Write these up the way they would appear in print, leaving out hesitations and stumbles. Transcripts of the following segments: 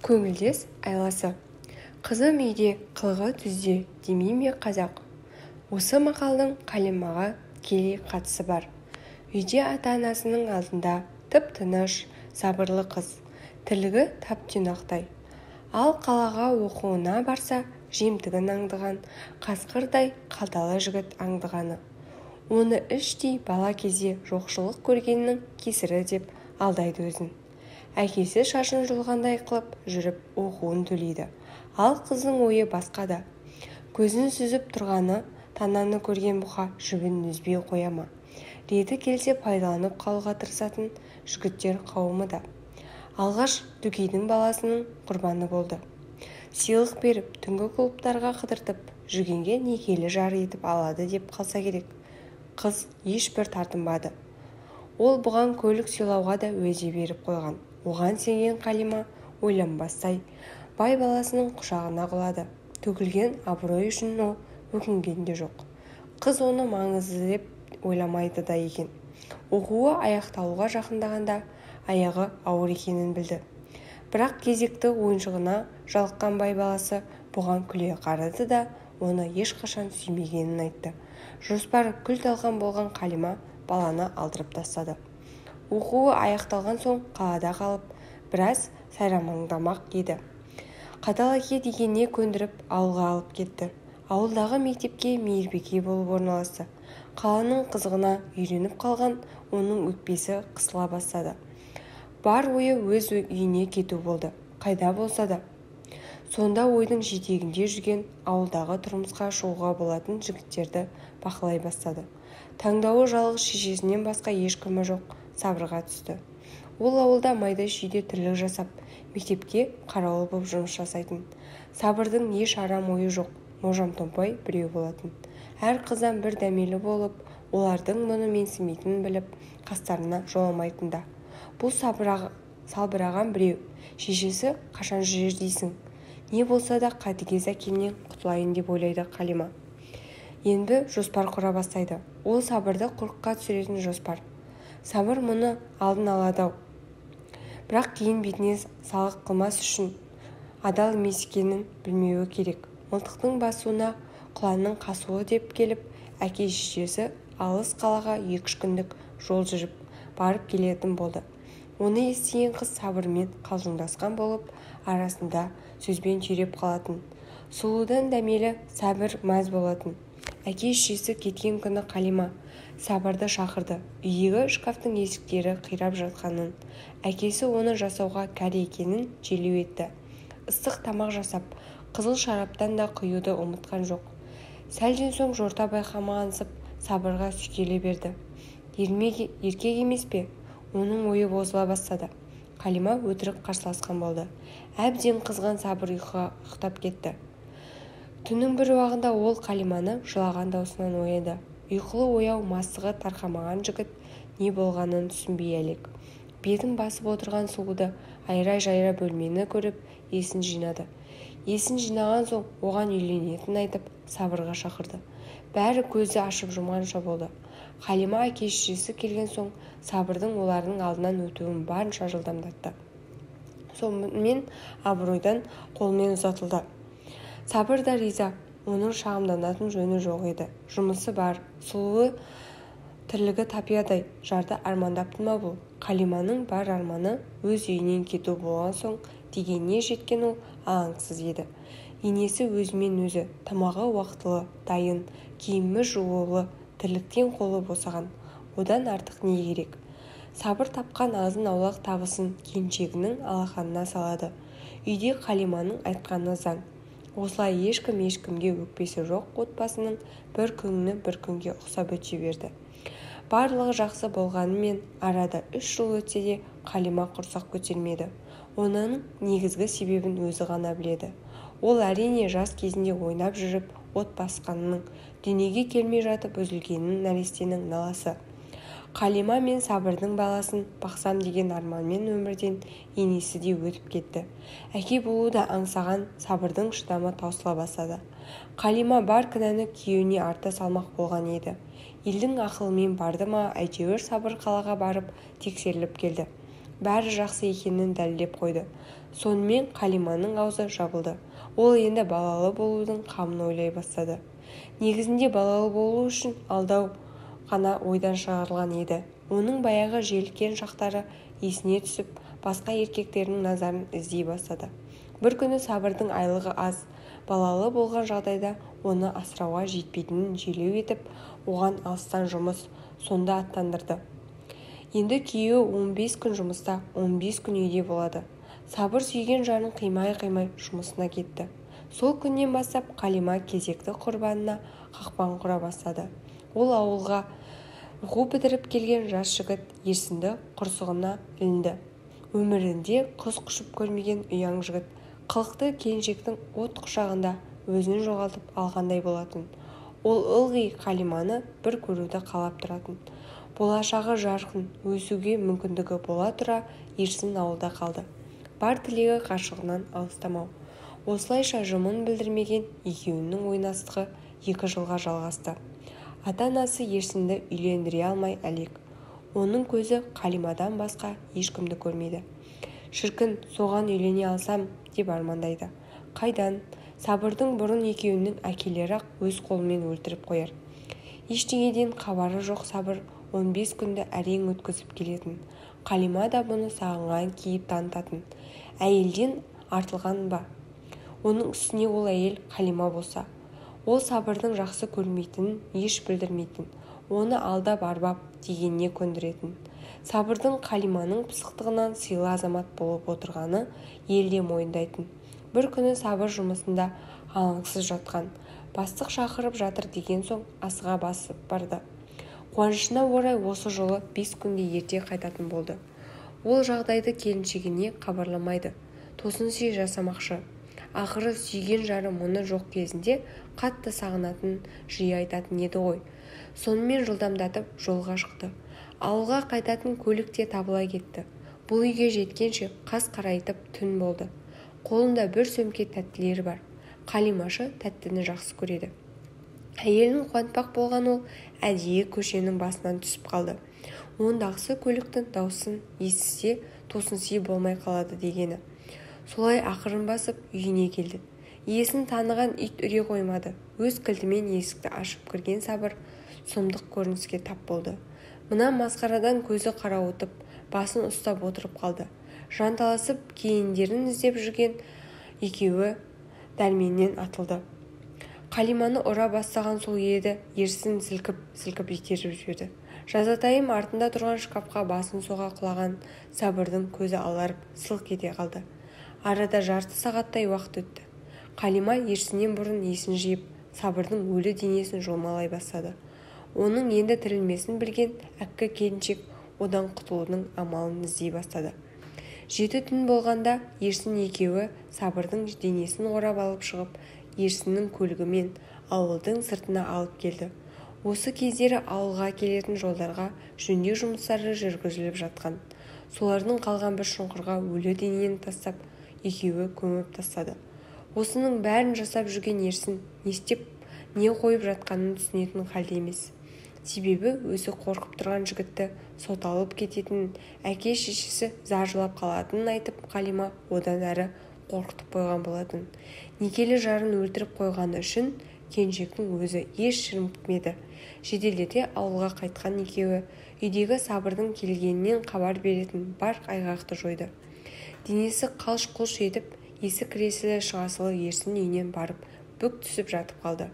Көңілдес айласы. Қызым үйде, қылығы түзде демей ме қазақ? Осы мақалдың Қалимаға тікелей қатысы бар. Үйде ата-анасының алдында тып-тыныш, сабырлы қыз. Тірлігі тап-тұйнақтай. Ал қалаға оқуына барса, жемтігін аңдыған қасқырдай қалталы жігіт аңдығаны. Оны іштей бала кезде жоқшылық көргеннің кесірі деп алдайды өзін. Әкесі шашын жұлғандай қылып жүріп оқуын төлейді. Ал қыздың ойы басқада. Көзін сүзіп тұрғаны тананы көрген бұқа жібін үзбей қоя ма? Реті келсе пайдаланып қалуға тырысатын жігіттер қауымы да. Алғаш Дүкейдің баласының құрбаны болды. Сыйлық беріп, түнгі клубтарға қыдыртып, жүргенге некелі жар етіп алады деп қалса керек. Қыз ешбір тартынбады. Ол бұған көлік сыйлауға да уәде беріп қойған. Оған сенген Қалима ойланбастай бай баласының құшағына құлады. Төгілген абырой үшін ол өкінген де жоқ. Қыз оны маңызды деп ойламайды да екен. Оқуы аяқталуға жақындағанда аяғы ауыр екенін білді. Бірақ кезекті ойыншығына жалыққан бай баласы бұған күле қарады да, оны ешқашан сүймегенін айтты. Жоспар күл-талқан болған Қалима баланы алдырып тастады. Оқуы аяқталған соң қалада қалып, біраз сайрамаңдамақ еді. Қатал әке дегеніне көндіріп, ауылға алып кетті. Ауылдағы мектепке мейірбике болып орналасты. Қаланың қызығына үйреніп қалған оның өкпесі қысыла бастады. Бар ойы өз үйіне кету болды. Қайда болса да. Сонда ойдың жетегінде жүрген ауылдағы тұрмысқа шығуға болатын жігіттерді бақылай бастады. Таңдауы жалғыз шешесінен басқа ешкімі жоқ Сабырға түсті. Ол ауылда майда-шүйде тірлік жасап, мектепке қарауыл болып жұмыс жасайтын. Сабырдың еш арам ойы жоқ, можам-томпай біреу болатын. Әр қыздан бір дәмелі болып, олардың мұны менсінбейтінін біліп, қастарына жоламайтын да. Бұл салбыраған біреу, шешесі қашан жүрер дейсің. Не болса да қатыгез әкемнен құтылайын деп ойлайды Қалима. Енді жоспар құра бастайды. Ол Сабырды құрыққа түсіретін жоспар. Сабыр мұны алдын алады-ау. Бірақ кейін бетіне салық қылмас үшін адал емес екенін білмеуі керек. Мылтықтың басуына құланның қасуы деп келіп, әке-шешесі алыс қалаға 2-3 күндік жол жүріп, барып келетін болды. Оны естіген қыз Сабырмен қалжыңдасқан болып, арасында сөзбен түйреп қалатын. Сұлудан дәмелі Сабыр мәз болатын. Әке-шешесі кеткен күні Қалима Сабырды шақырды. Үйдегі шкафтың есіктері қирап жатқанын, әкесі оны жасауға кәрі екенін желеу етті. Ыстық тамақ жасап, қызыл шараптан да құюды ұмытқан жоқ. Сәлден соң жорта байқамағансып, Сабырға сүйкеле берді. Еркек емес пе? Оның ойы бозыла бастады. Қалима өтірік қарсыласқан болды. Әбден қызған Сабыр ұйықтап кетті. Түннің бір уағында ол Қалиманы жылаған даусынан ояды. Ұйқылы ояу мастығы тарқамаған жігіт не болғанын түсінбей әлек. Бетін басып отырған сұлуды айрай-жайра бөлмені көріп, есін жинады. Есін жинаған соң оған үйленетінін айтып, Сабырға шақырды. Бәрі көзді ашып жұмғанша болды. Қалима әке-шешесі келген соң Сабырдың олардың алдынан өтуін барынша жылдамдатты. Сонымен абыройдан қолмен ұзатылды. Сабыр да риза, оның шағымданатын жөні жоқ еді. Жұмысы бар, сұлуы тірлігі тапиядай, жарды армандапты ма бұл? Қалиманың бар арманы өз үйінен кету болған соң дегеніне жеткен ол алаңсыз еді. Енесі өзімен өзі, тамағы уақытылы, дайын, киімі жуулы, тірліктен қолы босаған. Одан артық не керек? Сабыр тапқан азын аулақ табысын келіншегінің алақанына салады. Үйде Қалиманың айтқаны заң. Осылай ешкім ешкімге өкпесі жоқ отбасының бір күні бір күнге ұқсап өте берді. Барлығы жақсы болғанымен арада 3 жыл өтсе де Қалима құрсақ көтермеді. Оның негізгі себебін өзі ғана біледі. Ол әрине жас кезінде ойнап жүріп от басқанының, дүниеге келмей жатып үзілгенінің нәрестенің наласы. Қалима мен Сабырдың баласын бақсам деген арманмен өмірден енесі де өтіп кетті. Әке болуды аңсаған Сабырдың шыдамы таусыла бастады. Қалима бар кінәні күйеуіне арта салмақ болған еді. Елдің ақылымен барды ма, әйтеуір Сабыр қалаға барып тексеріліп келді. Бәрі жақсы екенін дәлелдеп қойды. Сонымен Қалиманың аузы жабылды. Ол енді балалы болудың қамын ойлай бастады. Негізінде балалы болу үшін алдау ғана ойдан шығарылған еді. Оның баяғы желіккен шақтары есіне түсіп, басқа еркектердің назарын іздей бастады. Бір күні Сабырдың айлығы аз, балалы болған жағдайда оны асырауға жетпейтінін желеу етіп, оған алыстан жұмыс сонда аттандырды. Енді күйеуі 15 күн жұмыста, 15 күн үйде болады. Сабыр сүйген жарын қимай-қимай жұмысына кетті. Сол күннен бастап Қалима кезекті құрбанына қақпан құра бастады. Ол ауылға оқу бітіріп келген жас жігіт Ерсінді құрсығына ілінді. Өмірінде қыз құшып көрмеген ұяң жігіт қылықты келіншектің от құшағында өзін жоғалтып алғандай болатын. Ол ылғи Қалиманы бір көруді қалап тұратын. Болашағы жарқын, өсуге мүмкіндігі бола тұра Ерсін ауылда қалды. Бар тілегі ғашығынан алыстамау. Осылайша жымын білдірмеген екеуінің ойнастығы 2 жылға жалғасты. Ата-анасы Ерсінді үйлендіре алмай әлек. Оның көзі Қалимадан басқа ешкімді көрмейді. Шіркін, соған үйлене алсам, деп армандайды. Қайдан? Сабырдың бұрын екеуінің әкелері өз қолымен өлтіріп қояр. Ештеңеден хабары жоқ Сабыр 15 күнді әрең өткізіп келетін. Қалима да бұны сағынған кейіп танытатын. Әйелден артылған ба? Оның үстіне ол әйел Қалима болса. Ол Сабырдың жақсы көрмейтінін еш білдірмейтін. Оны алдап арбап дегеніне көндіретін. Сабырдың Қалиманың пысықтығынан сыйлы азамат болып отырғаны елде мойындайтын. Бір күні Сабыр жұмысында алаңсыз жатқан. Бастық шақырып жатыр деген соң асыға басып барды. Қуанышына орай осы жолы 5 күнге ерте қайтатын болды. Ол жағдайды келіншегіне хабарламайды. Тосын сый жасамақшы. Ақыры сүйген жары мұны жоқ кезінде қатты сағынатын, жиі айтатын еді ғой. Сонымен жылдамдатып жолға шықты. Ауылға қайтатын көлік те табыла кетті. Бұл үйге жеткенше қас қарайтып түн болды. Қолында бір сөмке тәттілері бар. Қалимашы тәттіні жақсы көреді. Әйелін қуантпақ болған ол әдейі көшенің басынан түсіп қалды. Ондағысы көліктің даусын естісе тосын сый болмай қалады дегені. Солай ақырын басып үйіне келді. Иесін таныған ит үре қоймады. Өз кілтімен есікті ашып кірген Сабыр сұмдық көрініске тап болды. Мына масқарадан көзі қарауытып, басын ұстап отырып қалды. Жанталасып кейіндерін іздеп жүрген екеуі дәрменнен атылды. Қалиманы ұра бастаған сол еді, Ерсін сілкіп-сілкіп итеріп жіберді. Жазатайым артында тұрған шкафқа басын соға құлаған Сабырдың көзі аларып сылқ ете қалды. Арада жарты сағаттай уақыт өтті. Қалима Ерсіннен бұрын есін жиып, Сабырдың өлі денесін жұлмалай бастады. Оның енді тірілмесін білген әккі келіншек одан құтылудың амалын іздей бастады. 7 түн болғанда Ерсін екеуі Сабырдың денесін орап алып шығып, Ерсіннің көлігімен ауылдың сыртына алып келді. Осы кездері ауылға келетін жолдарға жөндеу жұмыстары жүргізіліп жатқан. Солардың қалған бір шұңқырға өлі денені тастап, екеуі көміп тастады. Осының бәрін жасап жүрген Ерсін не істеп, не қойып жатқанын түсінетін халде емес. Себебі өзі қорқып тұрған жігітті соталып кететін, әке шешесі зар жылап қалатынын айтып, Қалима одан әрі қорқытып қойған болатын. Некелі жарын өлтіріп қойғаны үшін келіншектің өзі еш шірімтмеді. Жеделдете ауылға қайтқан екеуі үйдегі Сабырдың келгенінен хабар беретін бар айғақты жойды. Денесі қалш-құлш етіп, есі кіресілі шығасылы Ерсін үйінен барып бүк түсіп жатып қалды.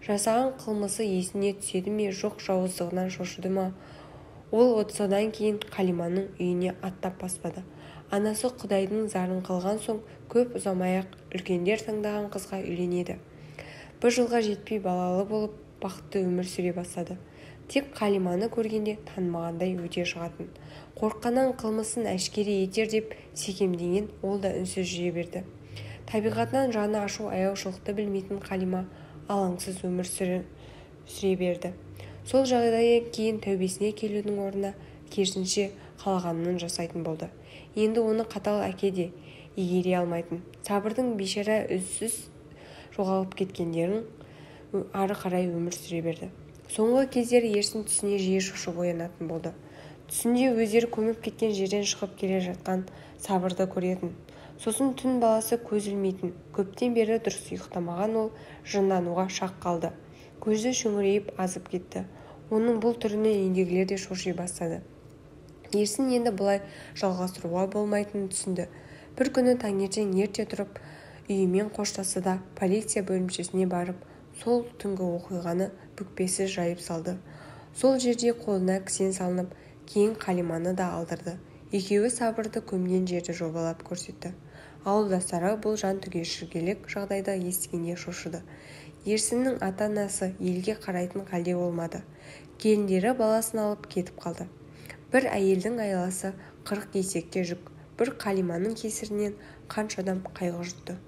Жасаған қылмысы есіне түседі ме, жоқ жауыздығынан шошыды ма? Ол содан кейін Қалиманың үйіне аттап баспады. Анасы Құдайдың зарын қылған соң көп ұзамай-ақ үлкендер таңдаған қызға үйленеді. Бір жылға жетпей балалы болып бақытты өмір сүре бастады. Тек Қалиманы көргенде танымағандай өте шығатын. Қорыққаннан қылмысын әшкере етер деп секемденген ол да үнсіз жүре берді. Табиғатынан жаны ашу аяушылықты білмейтін Қалима алаңсыз өмір сүре берді. Сол жағдайдан кейін тәубесіне келудің орнына керісінше қалағанын жасайтын болды. Енді оны қатал әке де игере алмайтын. Сабырдың бейшара үзсіз жоғалып кеткендерін ары қарай өмір сүре берді. Соңғы кездері Ерсін түсіне жиі шошып оянатын болды. Түсінде өздері көміп кеткен жерден шығып келе жатқан Сабырды көретін. Сосын түн баласы көз ілмейтін, көптен бері дұрыс ұйықтамаған ол жындануға шақ қалды. Көзі шүңірейіп азып кетті. Оның бұл түрінен үйдегілер де шоши бастады. Ерсін енді бұлай жалғастыруға болмайтынын түсінді. Бір күні таңертең ерте тұрып, үйімен қоштасты да полиция бөлімшесіне барып, сол түнгі оқиғаны бүкпесіз жайып салды. Сол жерде қолына кісен салынып, кейін Қалиманы да алдырды. Екеуі Сабырды көмген жерді жобалап көрсетті. Ауылдастары бұл жан түршігерлік жағдайды естігенде шошыды. Ерсіннің ата-анасы елге қарайтын халде болмады. Келіндері баласын алып кетіп қалды. Бір әйелдің айласы 40 есекке жүк. Бір Қалиманың кесірінен қанша адам қайғы жұтты.